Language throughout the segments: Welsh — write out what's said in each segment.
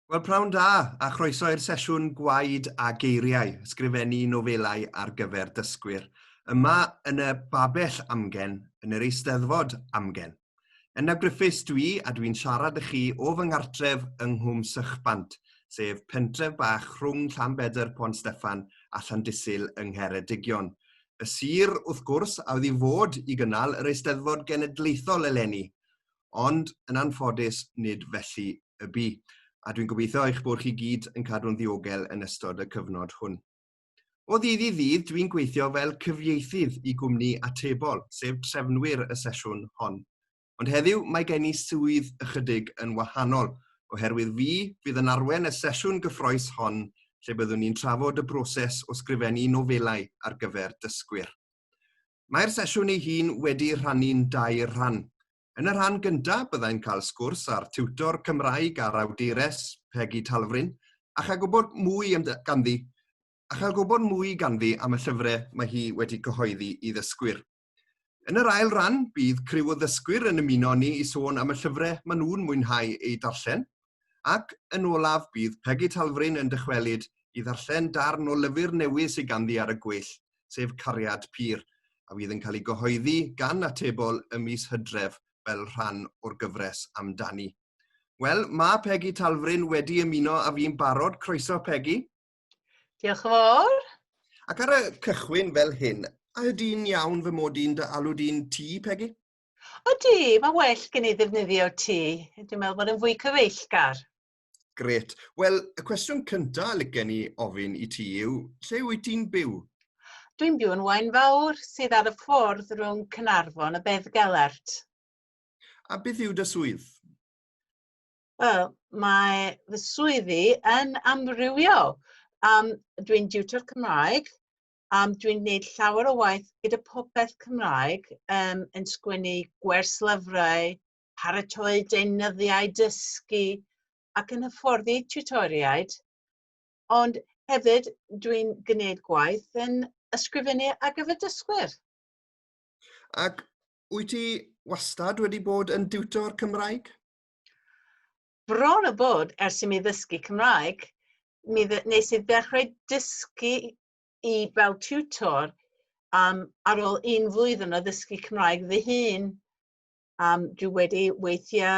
Wel, prawn da, a chroeso i'r sesiwn Gwaed a Geiriau, ysgrifennu nofelau ar gyfer dysgwyr, yma yn y babell amgen, yn yr Eisteddfod amgen. Enna Griffiths dwi, a dwi'n siarad â chi o fy nghartref yng Nghwm Sychbant, sef pentref bach rhwng Llanbedr Pont Steffan a Llandysul yng Ngheredigion. Y sir, wrth gwrs, a oedd i fod i gynnal yr Eisteddfod Genedlaethol eleni, Ond, yn anffodus, nid felly y bu. A dwi'n gobeithio eich bod chi gyd yn cadw'n ddiogel yn ystod y cyfnod hwn. O ddydd i ddydd, dwi'n gweithio fel cyfieithydd i gwmni Atebol, sef trefnwyr y sesiwn hon. Ond heddiw mae gen i swydd ychydig yn wahanol, oherwydd fi fydd yn arwen y sesiwn gyffroes hon lle byddwn ni'n trafod y broses o sgrifennu nofelau ar gyfer dysgwyr. Mae'r sesiwn ei hun wedi rhannu'n dair rhan. Yn y rhan gyntaf, byddai'n cael sgwrs â'r tiwtor Cymraeg a'r awdures, Pegi Talfryn, a chael gwybod mwy am ganddi a chael gwybod mwy ganddi am y llyfrau mae hi wedi cyhoeddi i ddysgwyr. Yn yr ail ran, bydd criw o ddysgwyr yn ymuno ni i sôn am y llyfrau maen nhw'n mwynhau eu darllen. Ac yn olaf, bydd Pegi Talfryn yn dychwelyd i ddarllen darn o lyfr newydd sydd ganddi ar y gweill, sef Cariad Pur, a fydd yn cael ei gyhoeddi gan Atebol ym mis Hydref fel rhan o'r gyfres Amdani. Wel, mae Pegi Talfryn wedi ymuno â fi'n barod. Croeso, Pegi. Diolch yn fawr. Ac ar y cychwyn fel hyn, a ydy'n iawn fy mod i'n dy alw di'n ti, Pegi? Ydy, mae well gen i ddefnyddio ti. Dwi'n meddwl bod yn fwy cyfeillgar. Grêt. Wel, y cwestiwn cynta licen i ofyn i ti yw, lle wyt ti'n byw? Dwi'n byw yn Waun Fawr, sydd ar y ffordd rhwng Caernarfon a Beddgelert. A beth yw dy swydd? Wel, mae fy swydd i yn amrywio. Um, dwi'n diwtor Cymraeg, um, dwi'n gwneud llawer o waith gyda popeth Cymraeg, um, yn sgwennu gwerslyfrau, paratoi deunyddiau dysgu ac yn hyfforddi tiwtoriaid, ond hefyd dwi'n gwneud gwaith yn ysgrifennu ar gyfer dysgwyr. Ac wyt ti wastad wedi bod yn diwtor Cymraeg? Bron o bod ers i mi ddysgu Cymraeg, mi nes i ddechrau dysgu i fel tiwtor um, ar ôl un flwyddyn o ddysgu Cymraeg fy hun. Um, dwi wedi weithio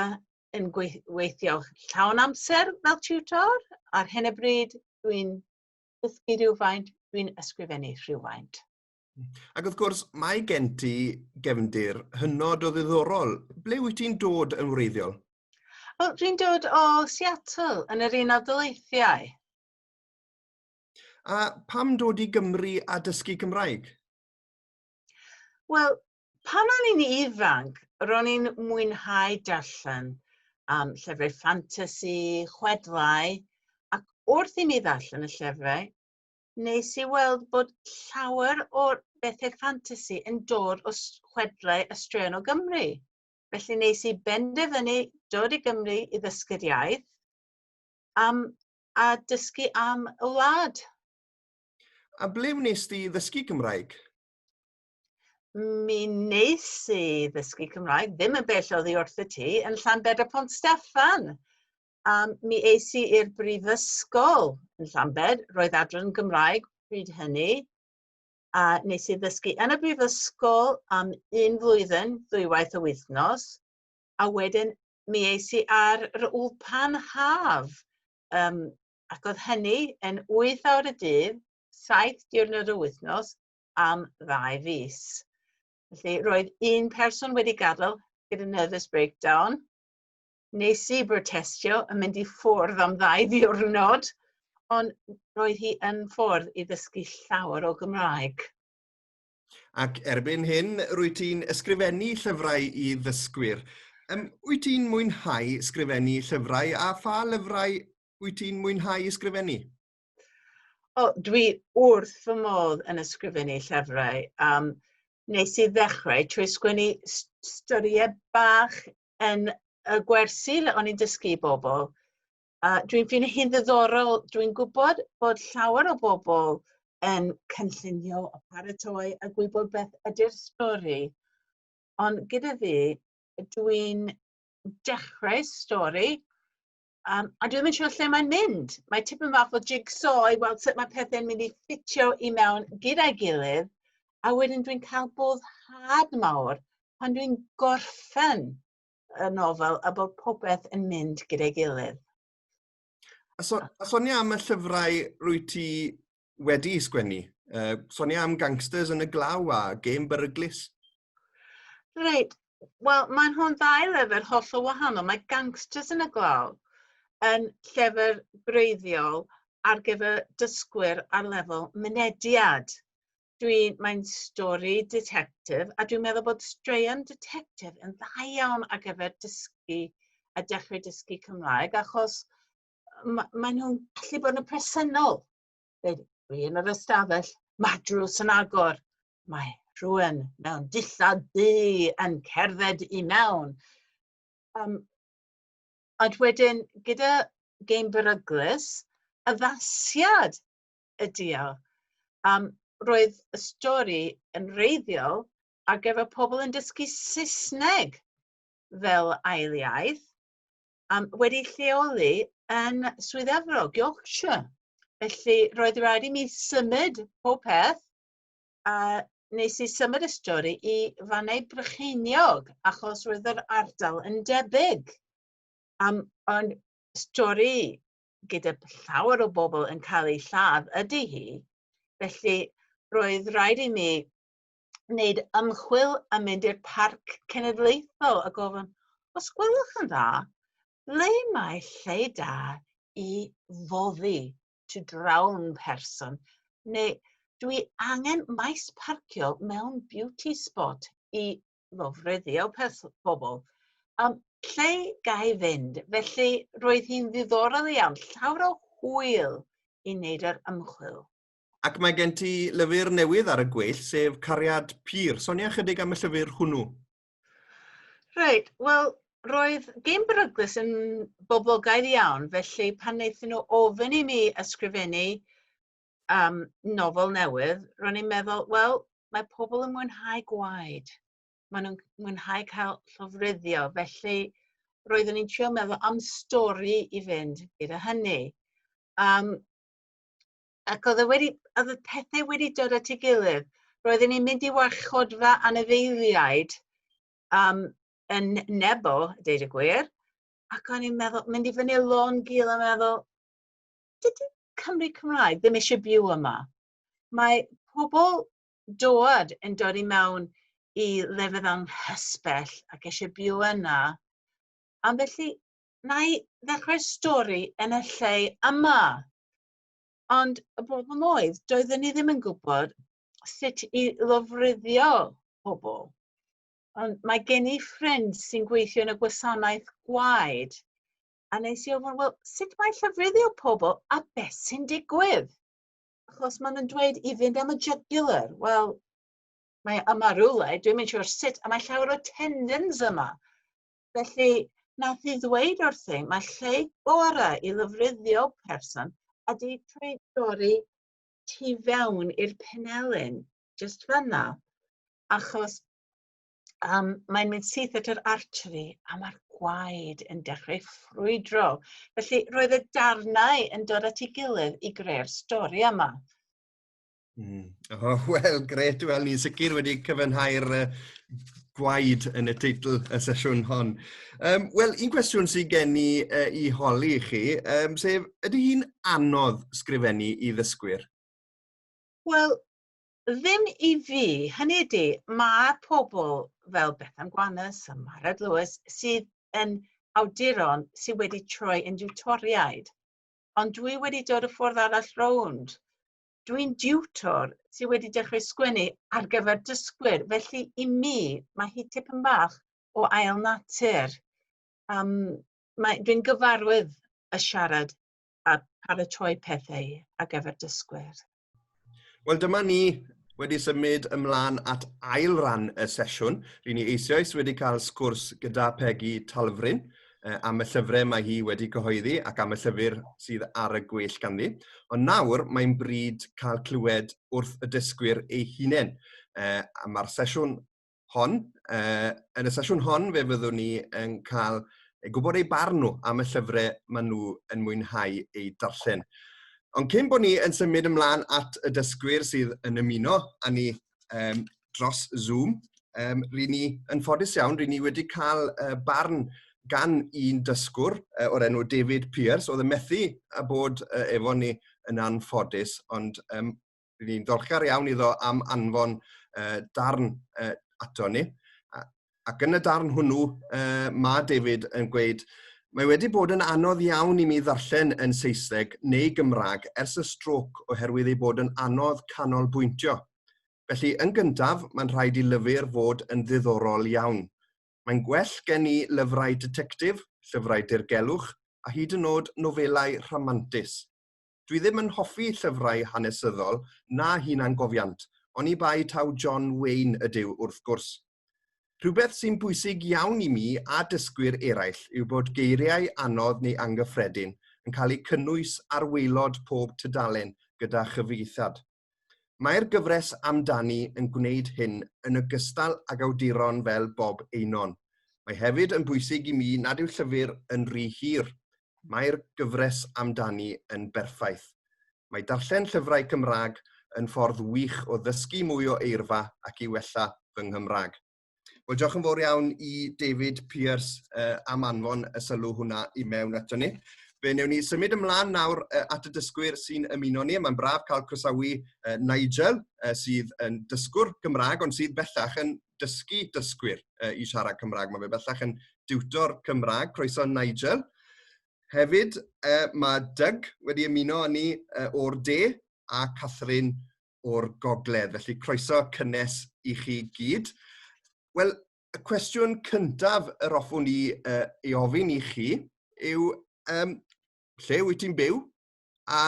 yn gweithio llawn amser fel tutor. Ar hyn o bryd, dwi'n dysgu rhywfaint, dwi'n ysgrifennu rhywfaint. Ac wrth gwrs, mae gen ti gefndir hynod o ddiddorol. Ble wyt ti'n dod yn wreiddiol? Wel, dwi'n dod o Seattle yn yr Unol Daleithiau. A pam dod i Gymru a dysgu Cymraeg? Wel, pan o'n i'n ifanc, ro'n i'n mwynhau darllen um, llyfrau ffantasi, chwedlau, ac wrth i mi ddarllen y llyfrau, nes i weld bod llawer o'r bethau ffantasi yn dod o chwedlau a straeon o Gymru. Felly nes i benderfynu dod i Gymru i ddysgu'r iaith um, a dysgu am y wlad. A ble wnes di ddysgu Cymraeg? Mi wnes i ddysgu Cymraeg, ddim yn bell oddi wrth y ti, yn Llanbedr Pont Steffan. Um, mi es i i'r brifysgol yn Llanbed, roedd adran Gymraeg pryd hynny, a nes i ddysgu yn y brifysgol am un flwyddyn, ddwywaith y wythnos, a wedyn mi es i ar yr wlpan haf, um, ac oedd hynny yn 8 awr y dydd, 7 diwrnod y wythnos, am ddau fis. Felly roedd un person wedi gadael gyda nervous breakdown. Nes i brotestio yn mynd i ffwrdd am ddau ddiwrnod, ond roedd hi yn ffordd i ddysgu llawer o Gymraeg. Ac erbyn hyn, rwy ti'n ysgrifennu llyfrau i ddysgwyr. Um, wyt ti'n mwynhau ysgrifennu llyfrau a pha lyfrau wyt ti'n mwynhau ysgrifennu? O, dwi wrth fy modd yn ysgrifennu llyfrau. Um, nes i ddechrau trwy sgwennu storïau bach yn y gwersi le o'n i'n dysgu i bobl. A dwi'n ffeindio hi'n ddiddorol, dwi'n gwybod bod llawer o bobl yn cynllunio a paratoi a gwybod beth ydy'r stori. Ond gyda fi, dwi'n dechrau stori. A dwi ddim yn siŵr lle mae'n mynd. Mae tipyn bach o jigsaw i weld sut mae pethau'n mynd i ffitio i mewn gyda'i gilydd, a wedyn dwi'n cael boddhad mawr pan dwi'n gorffen y nofel a bod popeth yn mynd gyda'i gilydd. A, so, a sonia am y llyfrau rwy ti wedi sgwennu? Sonia am Gangsters yn y Glaw a Gêm Beryglus. Reit, wel, mae'n nhw'n ddau lyfr hollol wahanol. Mae Gangsters yn y Glaw yn llyfr gwreiddiol ar gyfer dysgwyr ar lefel mynediad. Dwi'n, mae'n stori detective, a dwi'n meddwl bod straeon detective yn dda iawn ar gyfer dysgu a dechrau dysgu Cymraeg, achos maen nhw'n gallu bod yn presennol. Dweud, dwi yn yr ystafell, mae drws yn agor, mae rhywun mewn dillad du yn cerdded i mewn. Ond wedyn, gyda Gêm Beryglus, addasiad ydy o. Roedd y stori yn wreiddiol ar gyfer pobl yn dysgu Saesneg fel ail iaith, wedi lleoli yn Swydd Efrog, Yorkshire. Felly roedd rhaid i mi symud pob peth, a nes i symud y stori i Fannau Brycheiniog, achos roedd yr ardal yn debyg. Ond stori gyda llawer o bobl yn cael eu lladd ydy hi, felly roedd rhaid i mi wneud ymchwil a mynd i'r Parc Cenedlaethol a gofyn, os gwelwch yn dda, ble mae lle da i foddi, to drown person, neu dwi angen maes parcio mewn beauty spot i lofruddio pobl. Lle ga i fynd? Felly roedd hi'n ddiddorol iawn, llawer o hwyl i wneud yr ymchwil. Ac mae gen ti lyfr newydd ar y gweill, sef Cariad Pur. Sonia chydig am y llyfr hwnnw. Reit, wel, roedd Gêm Beryglus yn boblogaidd iawn, felly pan wnaethon nhw ofyn i mi ysgrifennu nofel newydd, ro'n i'n meddwl, wel, mae pobl yn mwynhau gwaed. Maen nhw'n mwynhau cael llofruddio, felly roeddwn i'n trio meddwl am stori i fynd gyda hynny. Ac oedd y pethau wedi dod at ei gilydd. Roeddwn i'n mynd i warchodfa anifeiliaid yn Nebo, deud y gwir, ac o'n i'n meddwl, mynd i fyny lôn gul a meddwl, dydy Cymry Cymraeg ddim eisiau byw yma. Mae pobl dod yn dod i mewn i lefydd anghysbell ac eisiau byw yna. A felly, na i ddechrau stori yn y lle yma. Ond y broblem oedd, doeddwn ni ddim yn gwybod sut i lofruddio pobl. Ond mae gen i ffrind sy'n gweithio yn y gwasanaeth gwaed, a nes i ofyn, wel, sut mae llofruddio pobl a beth sy'n digwydd? Achos maen nhw'n dweud i fynd am y jugular. Wel, mae yma rhywle, dwi'm yn siŵr sut, a mae llawer o tendons yma. Felly, nath i ddweud wrthym, mae lle gorau i lofruddio person ydy trwy dorri tu fewn i'r penelin, just fan'na, achos mae'n mynd syth at yr artery a mae'r gwaed yn dechrau ffrwydro. Felly roedd y darnau yn dod at ei gilydd i greu'r stori yma. Oh, wel, gret. Wel, ni'n sicr wedi cyfynhau'r gwaed yn y teitl y sesiwn hon. Wel, un cwestiwn sydd gen i i holi i chi, sef, ydy hi'n anodd sgrifennu i ddysgwyr? Wel, ddim i fi. Hynny ydy, mae pobl fel Bethan Gwanas a Mared Lewis sydd yn awduron sydd wedi troi yn diwtoriaid. Ond dwi wedi dod y ffordd arall rownd. Dwi'n diwtor sydd wedi dechrau sgwennu ar gyfer dysgwyr, felly i mi mae hi tipyn bach o ail natur. Dwi'n gyfarwydd y siarad a paratoi pethau ar gyfer dysgwyr. Wel, dyma ni wedi symud ymlaen at ail ran y sesiwn. Ry'n ni eisoes wedi cael sgwrs gyda Pegi Talfryn am y llyfrau mae hi wedi cyhoeddi ac am y llyfr sydd ar y gweill ganddi. Ond nawr mae'n bryd cael clywed wrth y dysgwyr eu hunain. A mae'r sesiwn hon, yn y sesiwn hon fe fyddwn ni yn cael Gwybod eu barn nhw am y llyfrau maen nhw yn mwynhau eu darllen. Ond cyn bod ni yn symud ymlaen at y dysgwyr sydd yn ymuno â ni um, dros Zoom, um, ry'n ni yn ffodus iawn, ry'n ni wedi cael uh, barn gan un dysgwr uh, o'r enw David Pearce, oedd yn methu a bod uh, efo ni yn anffodus, ond um, Ry'n ni'n ddiolchgar iawn iddo am anfon uh, darn uh, ato ni. Ac yn y darn hwnnw, uh, mae David yn gweud, Mae wedi bod yn anodd iawn i mi ddarllen yn Saesneg neu Gymraeg ers y strôc oherwydd ei bod yn anodd canolbwyntio. Felly, yn gyntaf, mae'n rhaid i lyfr fod yn ddiddorol iawn. Mae'n gwell gen i lyfrau ditectif, llyfrau dirgelwch, a hyd yn oed nofelau rhamantus. Dwi ddim yn hoffi llyfrau hanesyddol na hunangofiant, oni bai taw John Wayne ydyw wrth gwrs. Rhywbeth sy'n bwysig iawn i mi a dysgwyr eraill yw bod geiriau anodd neu anghyffredin yn cael eu cynnwys ar waelod pob tudalen gyda chyfieithiad. Mae'r gyfres Amdani yn gwneud hyn yn ogystal ag awduron fel Bob Eynon. Mae hefyd yn bwysig i mi nad yw llyfr yn rhy hir. Mae'r gyfres Amdani yn berffaith. Mae darllen llyfrau Cymraeg yn ffordd wych o ddysgu mwy o eirfa ac i wella fy Nghymraeg. Wel, diolch yn fawr iawn i David Pearce uh, am anfon y sylw hwnna i mewn ato ni. Fe wnewn ni symud ymlaen nawr uh, at y dysgwyr sy'n ymuno ni. Mae'n braf cael croesawu uh, Nigel, uh, sydd yn dysgwr Cymraeg, ond sydd bellach yn dysgu dysgwyr uh, i siarad Cymraeg. Mae fe bellach yn diwtor Cymraeg. Croeso, Nigel. Hefyd, uh, mae Doug wedi ymuno â ni uh, o'r de a Catherine o'r gogledd. Felly, croeso cynnes i chi gyd. Wel, y cwestiwn cyntaf yr hoffwn i uh, ei ofyn i chi yw um, lle wyt ti'n byw a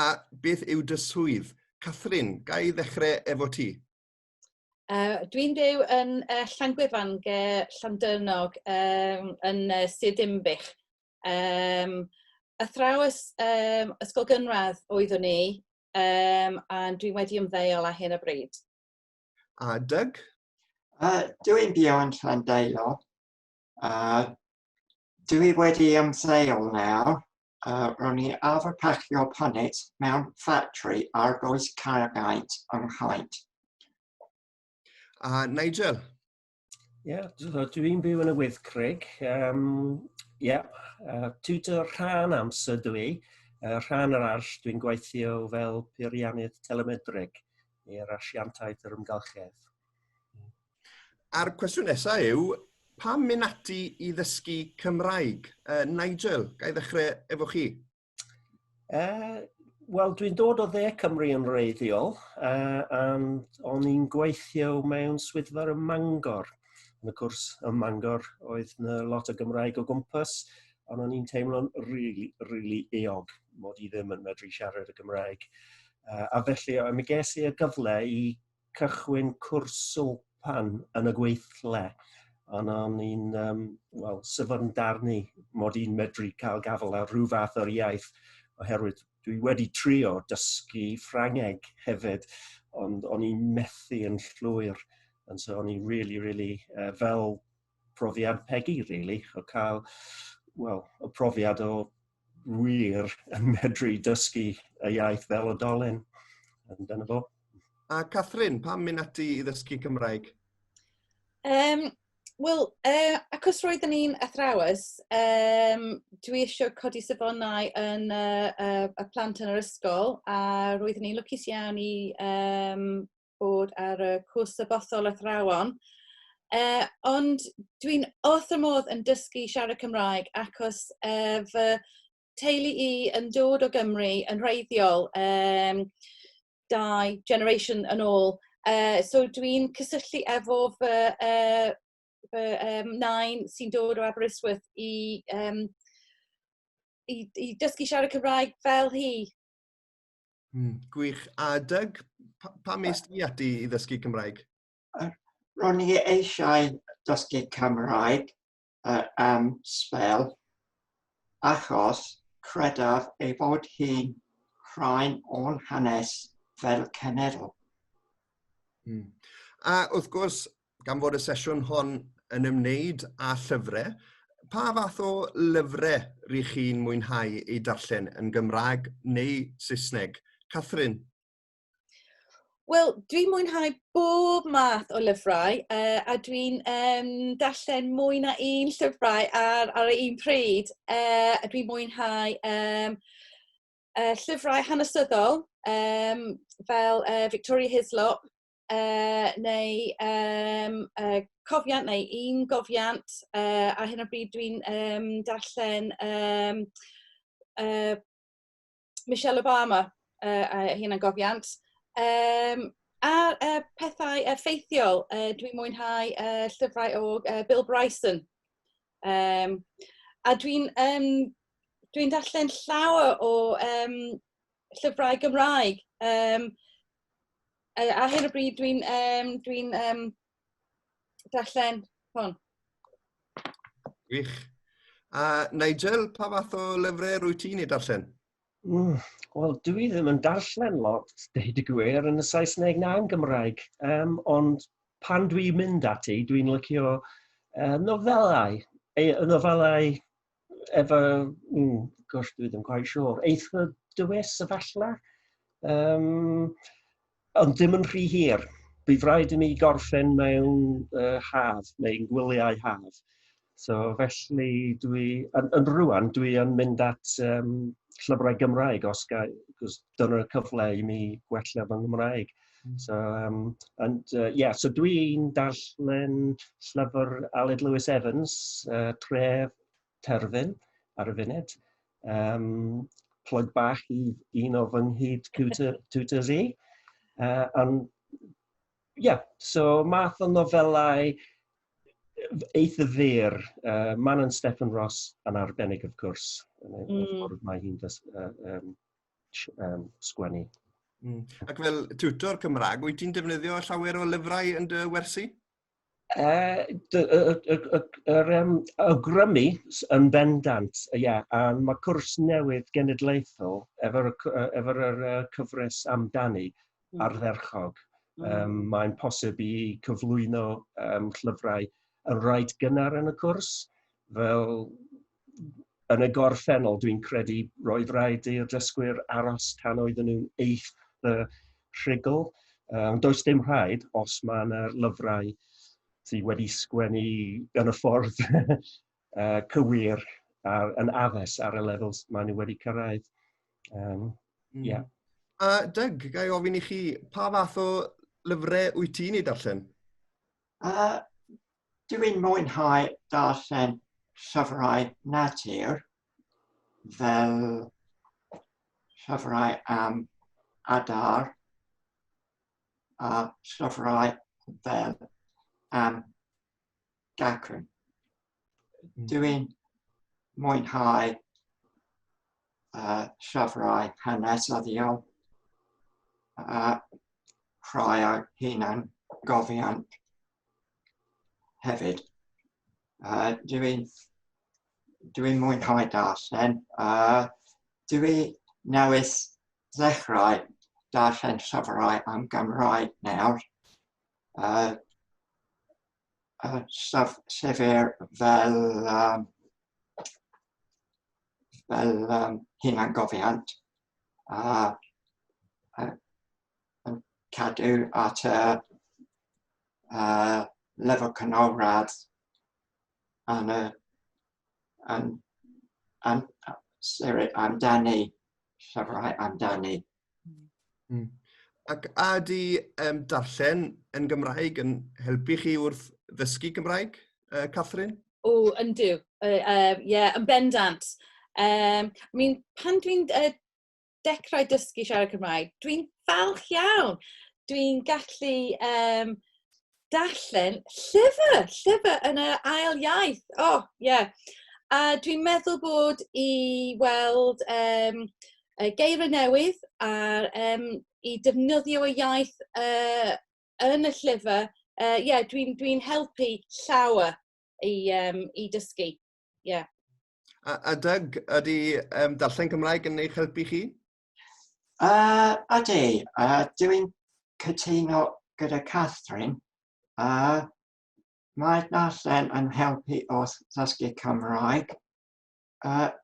beth yw dy swydd? Catherine, ga i ddechrau efo ti? Dwi'n byw yn Llangwyfan ger Llandyrnog yn Sir Dinbych. Athrawes ysgol gynradd oeddwn i a dwi wedi ymddeol ar hyn o bryd. A Doug? Dwi'n byw yn Llandeilo. Dwi wedi ymddeol nawr. Ro'n i arfer pacio punnet mewn ffatri ar goes Caergaint yng Nghaint. A Nigel? Ie, yeah, so dwi'n byw yn y Wyddcrug. Yeah, tutor rhan amser dwi. Rhan arall, dwi'n gweithio fel peiriannydd telemedreg i'r asiantaeth yr amgylchedd. A'r cwestiwn nesaf yw, pam mynd ati i ddysgu Cymraeg? Nigel, ga i ddechrau efo chi? Wel, dwi'n dod o dde Cymru yn wreiddiol, and o'n i'n gweithio mewn swyddfa ym Mangor. Yn y cwrs ym Mangor oedd yna lot o Gymraeg o gwmpas, ond o'n i'n teimlo'n really, really euog mod i ddim yn medru siarad y Gymraeg. A felly, mi ges i y gyfle i cychwyn cwrs sylpan yn y gweithle. Ond o'n i'n, wel, syfrdannu mod i'n medru cael gafael ar rhyw fath o'r iaith, oherwydd dwi wedi trio dysgu Ffrangeg hefyd, ond o'n i'n methu yn llwyr. And so o'n i'n really, really, fel profiad Peggy, really, o cael, well, y profiad o wir yn medru dysgu y iaith fel oedolyn. And dyna fo. A Catherine, pam mynd ati i ddysgu Cymraeg? Wel, achos roeddwn i'n athrawes, dwi eisiau codi safonau yn y plant yn yr ysgol, a roeddwn i'n lwcus iawn i bod ar y cwrs sabothol athrawon. Ond dwi'n wrth y modd yn dysgu siarad Cymraeg achos fy teulu i yn dod o Gymru yn wreiddiol dau generation yn ôl. So dwi'n cysylltu efo fy nain sy'n dod o Aberystwyth i dysgu siarad Cymraeg fel hi. Gwych. A Doug, pam es ti ati i ddysgu Cymraeg? Ro'n i eisiau dysgu Cymraeg am sbel, achos credaf ei bod hi'n rhan o'n hanes fel cenedl. A wrth gwrs, gan fod y sesiwn hon yn ymwneud â llyfrau, Pa fath o lyfrau rych chi'n mwynhau ei darllen yn Gymraeg neu Saesneg? Catherine? Wel, dwi'n mwynhau bob math o lyfrau a dwi'n darllen mwy na un llyfrau ar yr un pryd. A dwi'n mwynhau llyfrau hanesyddol fel Victoria Hislop neu cofiant neu un gofiant. Ar hyn o bryd dwi'n darllen Michelle Obama a hunangofiant. A pethau ffeithiol, dwi'n mwynhau llyfrau o Bill Bryson. A dwi darllen llawer o llyfrau Gymraeg. Ar hyn o bryd dwi darllen hwn. Gwych. A Nigel, pa fath o lyfrau rwyt ti'n ei darllen? Wel, dwi ddim yn darllen lot, deud y gwir, yn y Saesneg na yn Gymraeg. Ond pan dwi'n mynd ati, dwi'n licio nofelau. Nofelau efo, gosh, dwi ddim quite sure, eitha dwys efallai. Ond ddim yn rhy hir. Bydd rhaid i mi gorffen mewn haf, neu'n gwyliau haf. So felly dwi, yn rwan, dwi yn mynd at llyfrau Gymraeg os ga, cos dyna'r cyfle i mi gwella fy Nghymraeg. So, and, yeah, so dwi'n darllen llyfr Aled Lewis Evans, Tref Terfyn, ar y funud. Plug bach i un o fy nghyd tutors i. And, yeah, so math o nofelau eitha fyr. Manon Steffan Ros yn arbennig, of course. Yn y ffordd mae hi'n sgwennu. Ac fel tutor Cymraeg, wyt ti'n defnyddio llawer o lyfrau yn dy wersi? Yr awgrymu yn bendant, ie, yeah, a mae cwrs newydd genedlaethol efo'r efo cyfres Amdani ardderchog. Mae'n posib i cyflwyno llyfrau yn reit gynnar yn y cwrs, fel yn y gorffennol dwi'n credu roedd rhaid i'r dysgwyr aros tan oedden nhw'n eitha rhugl. Does dim rhaid os mae yna lyfrau sydd wedi sgwennu yn y ffordd cywir yn addas ar y lefel maen nhw wedi cyrraedd. Yeah. A Doug, ga i ofyn i chi, pa fath o lyfrau wyt ti'n ei darllen? Dwi'n mwynhau darllen llyfrau natur fel llyfrau am adar a llyfrau fel am gacen. Dwi'n mwynhau llyfrau hanesyddiol a rhai ar hunan gofiant hefyd. Dwi mwynhau darllen. Dwi newydd ddechrau darllen llyfrau am Gymraeg nawr. Llyfr fel hunangofiant a yn cadw at y lefel canolradd yn y yn, yn, sorry, Amdani, llyfrau Amdani. Ac a ydy darllen yn Gymraeg yn helpu chi wrth ddysgu Cymraeg, Catherine? O, yndw. Yeah, yn bendant. I mean, pan dwi'n dechrau dysgu siarad Cymraeg, dwi'n falch iawn. Dwi'n gallu darllen llyfr yn y ail iaith. Oh, yeah. A dwi'n meddwl bod i weld geiriau newydd a i defnyddio y iaith yn y llyfr, yeah, dwi'n dwi helpu llawer i dysgu. Yeah. A Doug, ydy darllen Cymraeg yn eich helpu chi? Ydy, dwi'n cytuno gyda Catherine. Mae darllen yn helpu wrth ddysgu Cymraeg.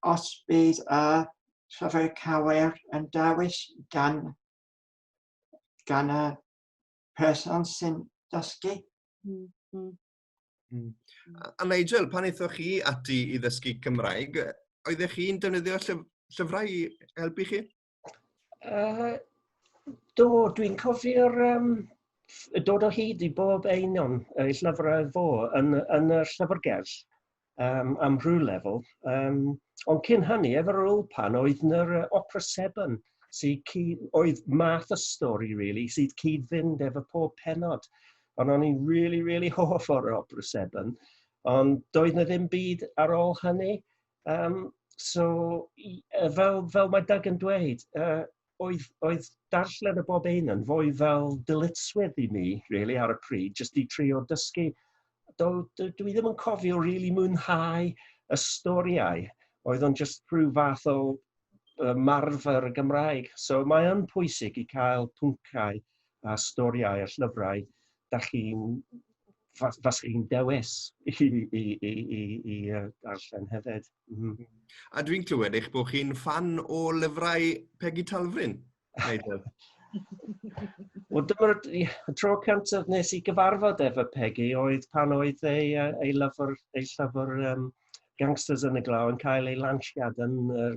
Os bydd y llyfr cywir yn dewis gan, gan y person sy'n dysgu. A Nigel, pan aethoch chi ati i ddysgu Cymraeg, oeddech chi'n defnyddio llyf llyfrau i helpu chi? Do, dwi'n cofio'r dod o hyd i bob einio'n ei llyfrau fo yn, yn y llyfrgell am rhyw lefel. Ond cyn hynny, efo'r Wlpan, oedd yna'r Opera 7, sydd cyd, oedd math o stori, really, sydd cyd-fynd efo pob penod. Ond o'n i'n really, really hoff o'r Opera 7. Ond doedd na ddim byd ar ôl hynny. So, fel, fel mae Doug yn dweud, oedd, oedd darllen y bob un yn fwy fel dyletswydd i mi, really, ar y pryd, jyst i trio dysgu. Do, dwi ddim yn cofio really mwynhau y storiau. Oedd o'n just rhyw fath o marfer y Gymraeg. So mae yn pwysig i cael pwncau a storiau a llyfrau da chi'n fas chi'n dewis i, i, i, i, i darllen hefyd. A dwi'n clywed eich bod chi'n ffan o lyfrau Pegi Talfryn, Nigel. Wel, dyma'r tro cyntaf nes i gyfarfod efo Pegi oedd pan oedd ei, ei lyfr, ei llyfr Gangsters yn y Glaw yn cael ei lansiad yn yr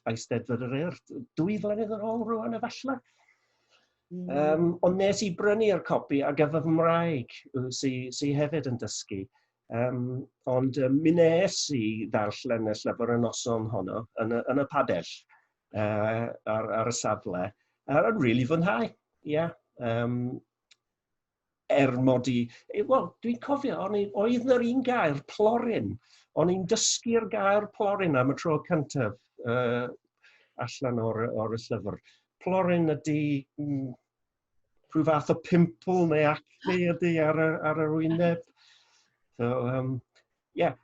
Eisteddfod yr Urdd 2 flynedd yn ôl rwan efallai. Ond nes i brynu'r copi ar gyfer fy mraig sydd sy hefyd yn dysgu. Ond mi nes i ddarllen y llyfr y noson honno yn y, yn y pabell ar, ar y safle. A yn really fwynhau, ie. Yeah. Er mod i... Wel, dwi'n cofio, o'n i, oedd na'r un gair, plorin. O'n i'n dysgu'r gair plorin am y tro cyntaf allan o'r, or y llyfr. Plorin ydy rhyw fath o pimple neu acne ydy ar, y, ar yr wyneb. So, yeah,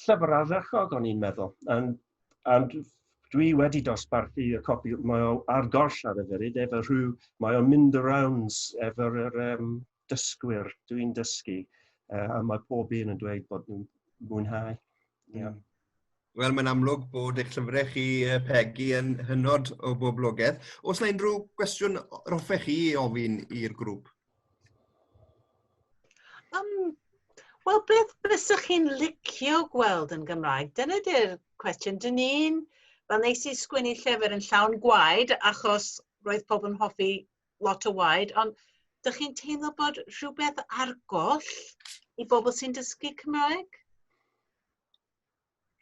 llyfr ardderchog o'n i'n meddwl. And, and dwi wedi dosbarthu y copi, mae o ar goll ar y funud, efo rhyw, mae o'n mynd y rounds efo'r dysgwyr dwi'n dysgu, a mae pob un yn dweud bod nhw'n mwynhau. Yeah. Wel, mae'n amlwg bod eich llyfrau chi, Peggy, yn hynod o boblogaidd. Oes yna unrhyw gwestiwn hoffech chi ofyn i'r grŵp? Wel, beth bysych chi'n licio gweld yn Gymraeg? Dyna di'r cwestiwn. Dyn ni'n, fel nes i sgwennu llyfr yn llawn gwaed, achos roedd pobl yn hoffi lot o waed, ond dych chi'n teimlo bod rhywbeth ar goll i bobl sy'n dysgu Cymraeg?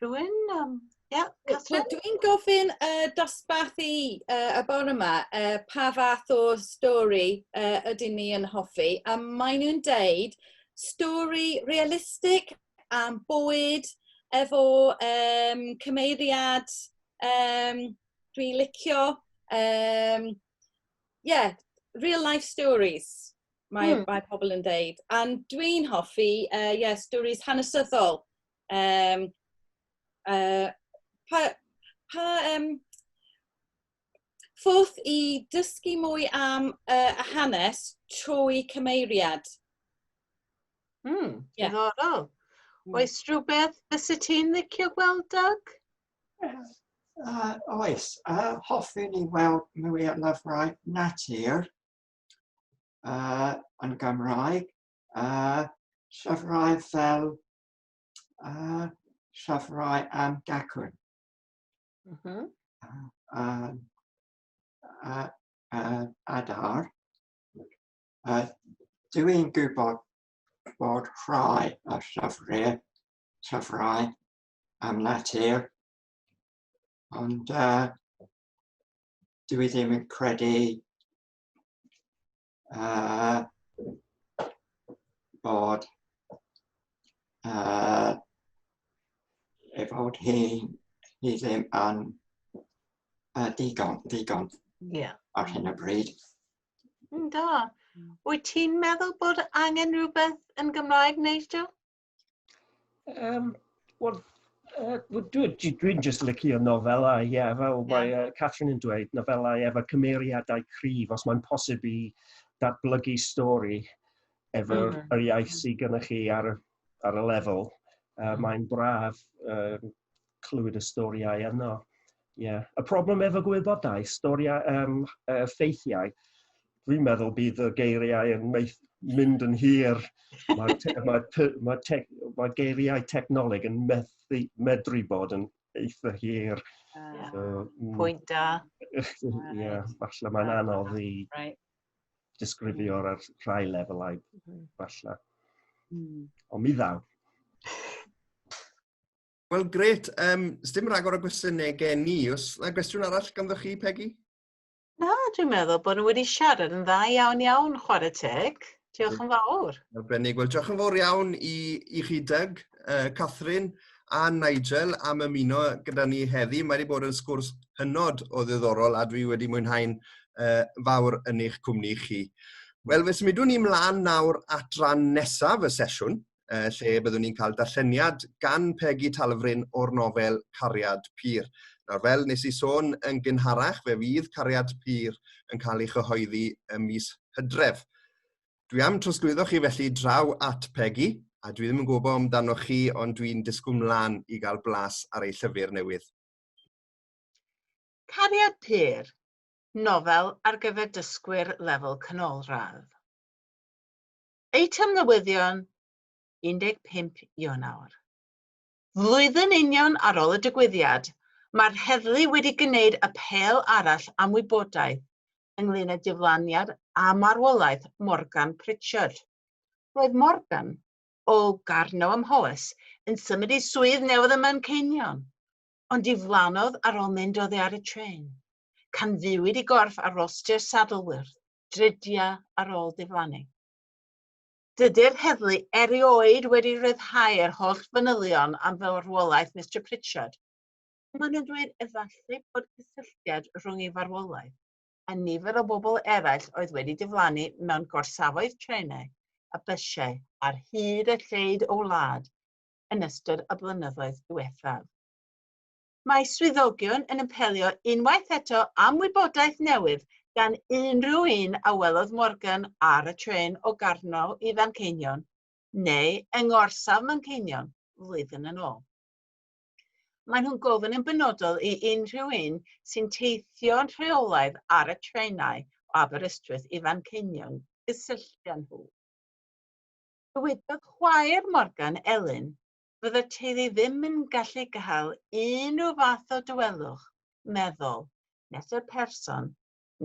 Rhywun? Yeah, Catherine? Dwi'n gofyn dosbarth i y bore yma pa fath o stori ydyn ni yn hoffi, a maen nhw'n deud stori realistig am bywyd efo cymeriad dwi'n licio. Yeah, real life stories mae, mae pobl yn deud. A dwi'n hoffi, yeah, stories hanesyddol. Pa pa um, ffordd i dysgu mwy am y hanes trwy cymeriad. Diddorol. Oes rhywbeth fysa ti'n licio gweld, Doug? Oes, hoffwn i weld mwy o lyfrau natur yn Gymraeg. Llyfrau fel llyfrau am gacwn. Adar. Dwi'n gwybod bod rhai o llyfrau, llyfrau am natur, ond dwi ddim yn credu bod ei fod hi, hi ddim yn digon, digon ar hyn o bryd. Da. Wyt ti'n meddwl bod angen rhywbeth yn Gymraeg, Nigel? Wel, dwi'n dwi just licio nofelau, ie, yeah, fel mae Catherine yn dweud, nofelau efo cymeriadau cryf, os mae'n posib i datblygu stori. efo'r yr iaith sydd gennych chi ar y lefel. Mae'n braf clywed y storïau yno. Yeah. Y problem efo gwybodaeth, storïau, ffeithiau, dwi'n meddwl bydd y geiriau yn mynd yn hir. Mae geiriau technoleg yn medru bod yn eitha hir. So, Pwynt da. Yeah, falle mae'n anodd i disgrifio ar rhai lefelau, falle. Ond mi ddaw. Wel, gret. Sdim rhagor o gwestiynau gen i. Oes yna gwestiwn arall ganddo chi, Peggy? Na, dwi'n meddwl bod nhw wedi siarad yn dda iawn iawn, chwarae teg. Diolch yn fawr. Arbennig. Wel, diolch yn fawr iawn i chi, Doug, Catherine a Nigel am ymuno gyda ni heddi. Mae wedi bod yn sgwrs hynod o ddiddorol a dwi wedi mwynhau'n fawr yn eich cwmni chi. Wel, fe symudwn ni ymlaen nawr at ran nesaf y sesiwn, lle byddwn ni'n cael darlleniad gan Pegi Talfryn o'r nofel Cariad Pur. Nawr, fel nes i sôn yn gynharach, fe fydd Cariad Pur yn cael ei chyhoeddi ym mis Hydref. Dwi am trosglwyddo chi felly draw at Pegi, a dwi ddim yn gwybod amdano chi, ond dwi'n disgwyl mlaen i gael blas ar ei llyfr newydd. Cariad Pur, nofel ar gyfer dysgwyr lefel canolradd. Eitem newyddion 15 Ionawr. Flwyddyn union ar ôl y digwyddiad, mae'r heddlu wedi gwneud apêl arall am wybodaeth ynglŷn â diflaniad a marwolaeth Morgan Pritchard. Roedd Morgan, o Garno ym Mhowys, yn symud i swydd newydd ym Manceinion, ond diflannodd ar ôl mynd oddi ar y trên. Canfuwyd ei gorff ar rostir Saddleworth, dridiau ar ôl diflannu. Dydy'r heddlu erioed wedi rhyddhau'r holl fanylion am farwolaeth Mr Pritchard. Maen nhw'n dweud efallai bod cysylltiad rhwng ei farwolaeth a nifer o bobl eraill oedd wedi diflannu mewn gorsafoedd trenau a bysiau ar hyd a lled o wlad yn ystod y blynyddoedd diwethaf. Mae swyddogion yn apelio unwaith eto am wybodaeth newydd gan unrhyw un a welodd Morgan ar y trên o Garno i Fanceinion neu yng ngorsaf Manceinion flwyddyn yn ôl. Maen nhw'n gofyn yn benodol i unrhyw un sy'n teithio'n rheolaidd ar y trenau o Aberystwyth i Fanceinion gysylltu â nhw. Dywedodd chwaer Morgan, Elin, fydde'r teulu ddim yn gallu cael unrhyw fath o dawelwch meddwl nes y person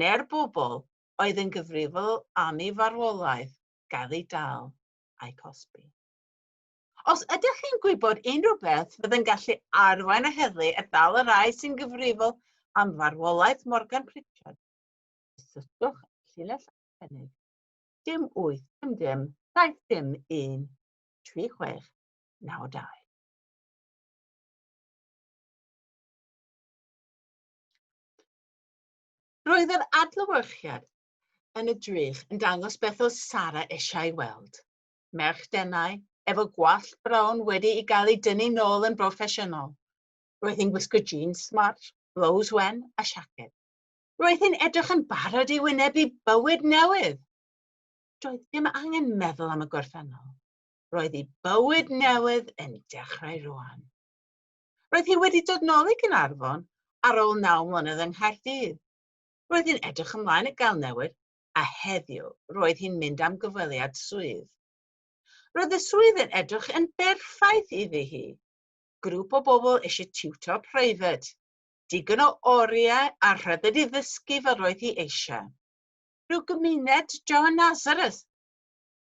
neu'r bobl oedd yn gyfrifol am ei farwolaeth gael eu dal a'u cosbi. Os ydych chi'n gwybod unrhyw beth fydd yn gallu arwain y heddlu at ddal y rhai sy'n gyfrifol am farwolaeth Morgan Pritchard, cysylltwch â llinell arbennig dim 8 dim dim 7 dim 1 3 6 9 2. Roedd yr adlewyrchiad yn y drych yn dangos beth oedd Sara eisiau weld. Merch denau, efo gwallt brown wedi i gael ei dynnu nôl yn broffesiynol. Roedd hi'n gwisgo jeans smart, blows wen a siaced. Roedd hi'n edrych yn barod i wynebu bywyd newydd. Doedd dim angen meddwl am y gorffennol. Roedd ei bywyd newydd yn dechrau rwan. Roedd hi wedi dod nôl i Gaernarfon ar ôl 9 mlynedd yng Nghaerdydd. Roedd hi'n edrych ymlaen at gael newid, a heddiw roedd hi'n mynd am gyfweliad swydd. Roedd y swydd yn edrych yn berffaith iddi hi. Grŵp o bobl eisiau tiwtor preifat. Digon o oriau a rhyddid i ddysgu fel roedd hi eisiau. Rhyw gymuned draw yn Nazareth.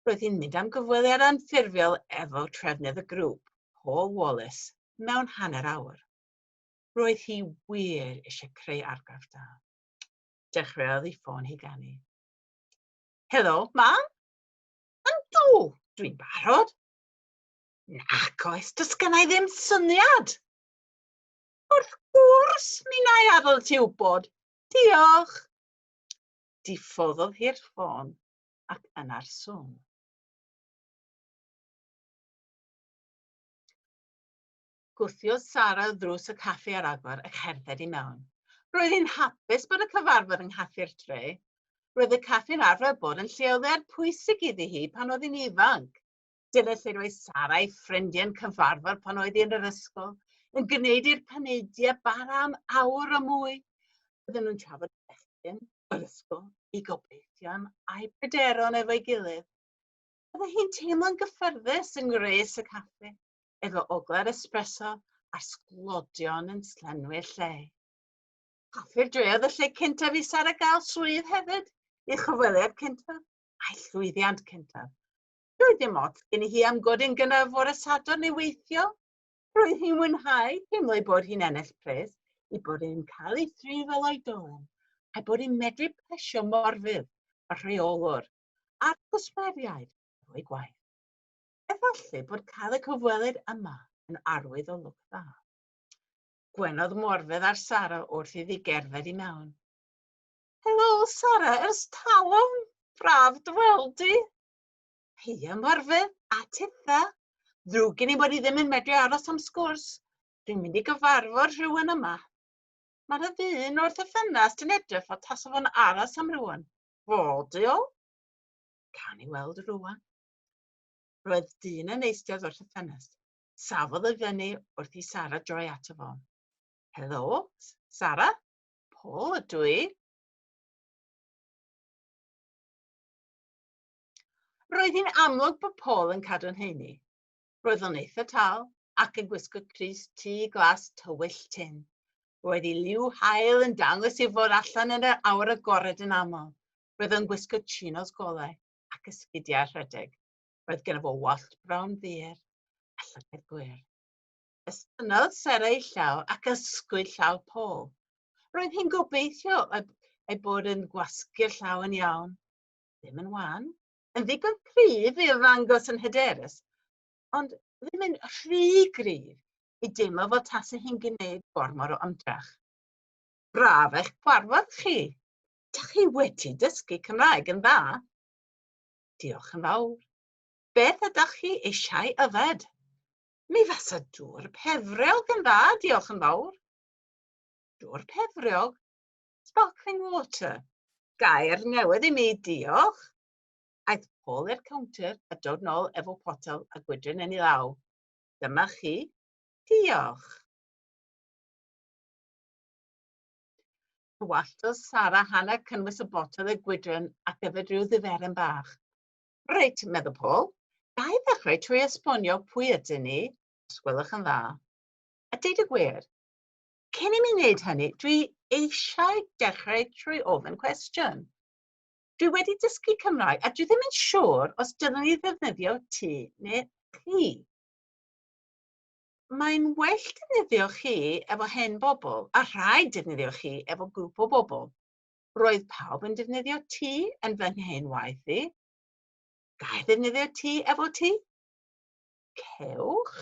Roedd hi'n mynd am gyfweliad anffurfiol efo trefnydd y grŵp, Paul Wallace, mewn hanner awr. Roedd hi wir eisiau creu argraff da. Dechreuodd ei ffôn hi ganu. Helo, mam? Yndw, dwi'n barod. Nac oes, does gynna i ddim syniad. Wrth gwrs, mi wna i adael ti wybod. Diolch. Diffoddodd hi'r ffôn ac yna'r sŵn. Gwthiodd Sara ddrws y caffi ar agor a cherdded i mewn. Roedd hi'n hapus bod y cyfarfod yng nghaffi'r dre. Roedd y caffi'n arfer bod yn lleoliad pwysig iddi hi pan oedd hi'n ifanc. Dyna lle roedd Sara a'i ffrindiau'n cyfarfod pan oedd hi yn yr ysgol, yn gwneud i'r paneidiau bara am awr a mwy. Bydden nhw'n trafod bechgyn, yr ysgol, eu gobeithion a'u pryderon efo'i gilydd. Bydde hi'n teimlo'n gyffyrddus yng ngwres y caffi, efo ogla'r espresso a'r sglodion yn llenwi'r lle. Caffi'r dre oedd y lle cyntaf i Sara gael swydd hefyd, ei chyfweliad cyntaf a'i llwyddiant cyntaf. Doedd dim ots gen i hi am godi'n gynnar fore Sadwrn i weithio. Roedd hi'n mwynhau teimlo ei bod hi'n ennill pres, ei bod hi'n cael ei thrin fel oedolyn, a'i bod hi'n medru plesio Morfudd, y rheolwr, a'r cwsmeriaid drwy gwaith. Efallai bod cael y cyfweliad yma yn arwydd o lwc dda. Gwenodd Morfudd ar Sara wrth iddi gerdded i mewn. Helo, Sara, ers talwm! Braf dy weld di! Heia, Morfudd, a titha! Ddrwg gen i bod i ddim yn medru aros am sgwrs. Dwi'n mynd i gyfarfod rhywun yma. Mae 'na ddyn wrth y ffenast yn edrych fel tasa fo'n aros am rhywun. Fo 'di o? Cawn ni weld rwan. Roedd dyn yn eistedd wrth y ffenest. Safodd i fyny wrth i Sara droi ato fo. Helo, Sara? Paul ydw i. Roedd hi'n amlwg bod Paul yn cadw'n heini. Roedd o'n eitha tal ac yn gwisgo crys T glas tywyll tyn. Roedd ei liw haul yn dangos ei fod allan yn yr awyr agored yn aml. Roedd o'n gwisgo chinos golau ac esgidiau rhedeg. Roedd genno fo wallt brown ddur a llygaid gwyrdd. Estynnodd Sara ei llaw ac ysgwyd llaw Paul. Roedd hi'n gobeithio ei bod yn gwasgu'r llaw yn iawn. Ddim yn wan, yn ddigon cryf i ddangos yn hyderus, ond ddim yn rhy gryf i deimlo fel tasa hi'n gwneud gormod o ymdrech. Braf eich cwarfod chi. Dych chi wedi dysgu Cymraeg yn dda. Diolch yn fawr. Beth ydych chi eisiau yfed? Mi fasa dŵr pefriog yn dda, diolch yn fawr. Dŵr pefriog? Sparkling water. Gair newydd i mi, diolch. Aeth Paul i'r cownter a dod nôl efo potel a gwydryn yn ei law. Dyma chi. Diolch. Tywalltodd Sara hanner cynnwys y botel i'r gwydryn ac yfed rhyw ddiferen bach. Reit, meddwl Paul, ga i ddechrau trwy esbonio pwy ydyn ni, os gwelwch yn dda. A deud y gwir, cyn i mi wneud hynny, dwi eisiau dechrau trwy ofyn cwestiwn. Dwi wedi dysgu Cymraeg a dwi ddim yn siŵr os dylwn i ddefnyddio ti neu chi. Mae'n well defnyddio chi efo hen bobl, a rhaid defnyddio chi efo grŵp o bobl. Roedd pawb yn defnyddio ti yn fy nghen waith i. Ga i ddefnyddio ti efo ti? Cewch.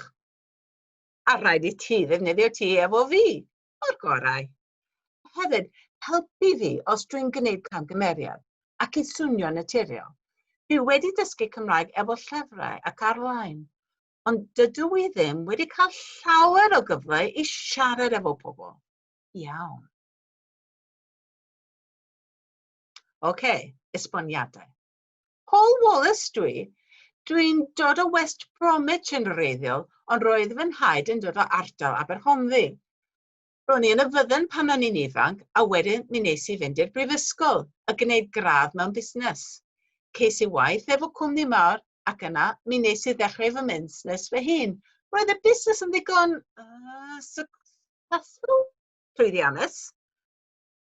A rhaid i ti ddefnyddio ti efo fi. O'r gorau. Hefyd, helpu fi os dwi'n gwneud camgymeriad ac i swnio'n naturiol. Dwi wedi dysgu Cymraeg efo llyfrau ac ar-lein, ond dydw i ddim wedi cael llawer o gyfle i siarad efo pobl. Iawn. Oce, esboniadau. Paul Wallace dwi. Dwi'n dod o West Bromwich yn wreiddiol, ond roedd fy nhaid yn dod o ardal Aberhonddu. Ro'n i yn y fyddin pan o'n i'n ifanc, a wedyn mi wnes i fynd i'r brifysgol a gwneud gradd mewn busnes. Ces i waith efo cwmni mawr ac yna mi wnes i ddechrau fy musnes fy hun. Roedd y busnes yn ddigon successful, llwyddiannus.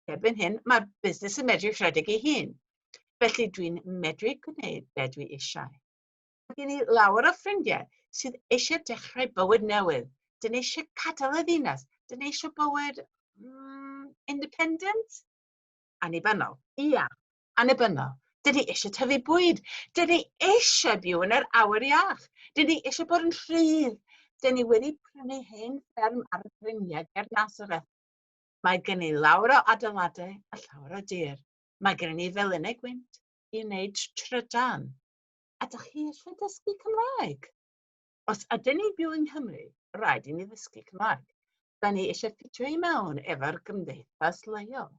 Erbyn hyn, mae'r busnes yn medru rhedeg ei hun. Felly dwi'n medru gwneud be dwi eisiau. Mae gen i lawer o ffrindiau sydd eisiau dechrau bywyd newydd. Dyn ni eisiau gadael y ddinas. Dyn ni eisiau bywyd independent? Annibynnol. Ia, annibynnol. Dyn ni eisiau tyfu bwyd. Dyn ni eisiau byw yn yr awyr iach. Dyn ni eisiau bod yn rhydd. Dyn ni wedi prynu hen fferm ar y bryniau ger Nazareth. Mae gen i lawer o adeiladau a llawer o dir. Mae gen i felinau gwynt i wneud trydan. A dych chi eisiau dysgu Cymraeg? Os ydyn ni'n byw yng Nghymru, rhaid i ni ddysgu Cymraeg. Da ni eisiau ffitio i mewn efo'r gymdeithas leol.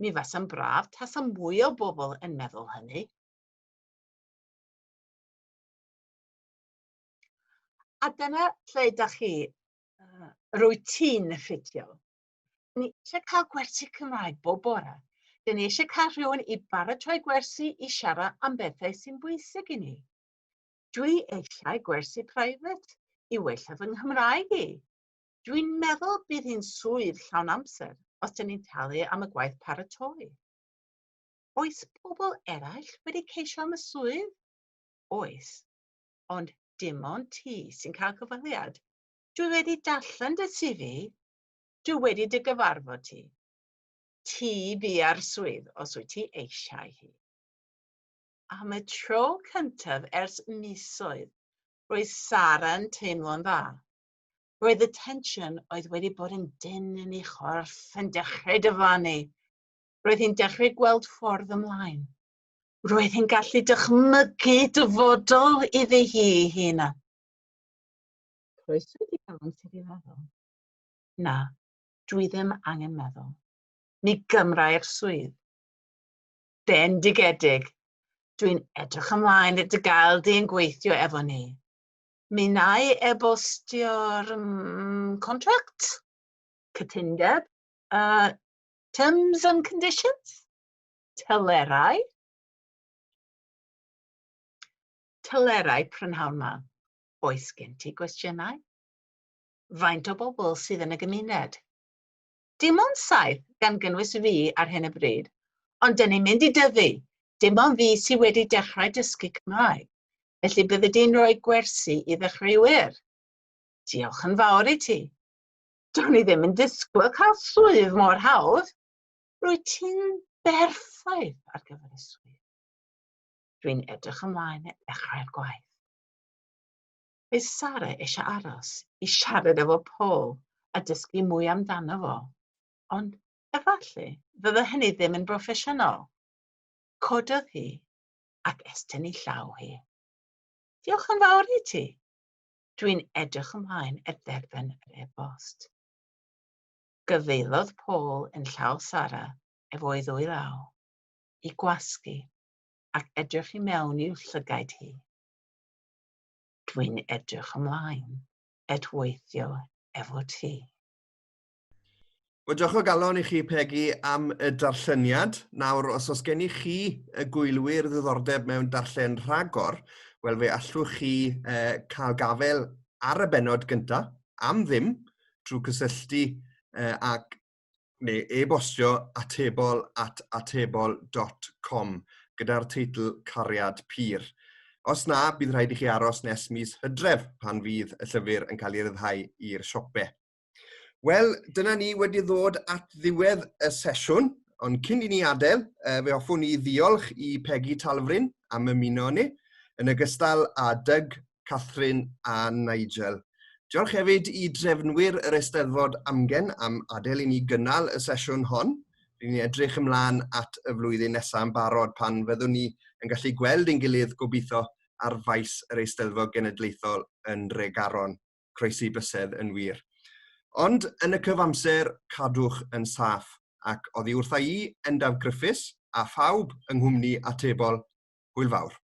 Mi fasa'n braf tasa mwy o bobl yn meddwl hynny. A dyna lle da chi, rwyt ti'n ffitio. Ni eisiau cael gwersi Cymraeg bob bore. Dyn ni eisiau cael rhywun i baratoi gwersi i siarad am bethau sy'n bwysig i ni. Dwi eisiau gwersi private i wella fy Nghymraeg i. Dwi'n meddwl bydd hi'n swydd llawn amser os dyn ni'n talu am y gwaith paratoi. Oes pobl eraill wedi ceisio am y swydd? Oes, ond dim ond ti sy'n cael cyfweliad. Dwi wedi darllen dy CV. Dwi wedi dy gyfarfod ti. Ti bia'r swydd os wyt ti eisiau hi. Am y tro cyntaf ers misoedd, roedd Sara'n teimlo'n dda. Roedd y tensiwn oedd wedi bod yn dynn yn ei chorff yn dechrau diflannu. Roedd hi'n dechrau gweld ffordd ymlaen. Roedd hi'n gallu dychmygu dyfodol iddi hi ei hun. Croeso i ti gael amser i feddwl. Na, dwi ddim angen meddwl. Mi gymrai'r swydd. Bendigedig! Dwi'n edrych ymlaen at dy gael di yn gweithio efo ni. Mi wna i e-bostio'r mm, contract, cytundeb, terms and conditions, telerau. Telerau prynhawn ma. Oes gen ti gwestiynau? Faint o bobl sydd yn y gymuned? Dim ond saith, gan gynnwys fi ar hyn o bryd. Ond dyn ni'n mynd i dyfu. Dim ond fi sydd wedi dechrau dysgu Cymraeg. Felly bydde di'n rhoi gwersi i ddechreuwyr. Diolch yn fawr i ti. Do'n i ddim yn disgwyl cael swydd mor hawdd. Rwyt ti'n berffaith ar gyfer y swydd. Dwi'n edrych ymlaen at ddechrau'r gwaith. Bydd Sara eisiau aros i siarad efo Paul a dysgu mwy amdano fo, ond efallai fydde hynny ddim yn broffesiynol. Cododd hi ac estyn ei llaw hi. Diolch yn fawr i ti. Dwi'n edrych ymlaen at dderbyn yr e-bost. Gyfeilodd Paul yn llaw Sara efo'i ddwy law, i gwasgu ac edrych i mewn i'w llygaid hi. Dwi'n edrych ymlaen at weithio efo ti. Wel, diolch o galon i chi, Pegi, am y darlleniad. Nawr, os oes gennych chi y gwylwyr ddiddordeb mewn darllen rhagor, wel, fe allwch chi eh, cael gafael ar y bennod gyntaf, am ddim, trwy cysylltu eh, ac neu e-bostio atebol at atebol.com gyda'r teitl Cariad Pur. Os na, bydd rhaid i chi aros nes mis Hydref pan fydd y llyfr yn cael ei ryddhau i'r siope. Wel, dyna ni wedi ddod at ddiwedd y sesiwn, ond cyn i ni adael, fe hoffwn i ddiolch i Pegi Talfryn am ymuno ni, yn ogystal â Doug Catherine a Nigel. Diolch hefyd i drefnwyr yr Eisteddfod Amgen am adael i ni gynnal y sesiwn hon. Ry'n ni'n edrych ymlaen at y flwyddyn nesaf yn barod pan fyddwn ni yn gallu gweld ein gilydd gobeithio ar faes yr Eisteddfod Genedlaethol yn Nhregaron. Croesi bysedd yn wir. Ond yn y cyfamser, cadwch yn saff ac oddi wrtha i, Endaf Griffiths, a phawb yng nghwmni Atebol, hwyl fawr.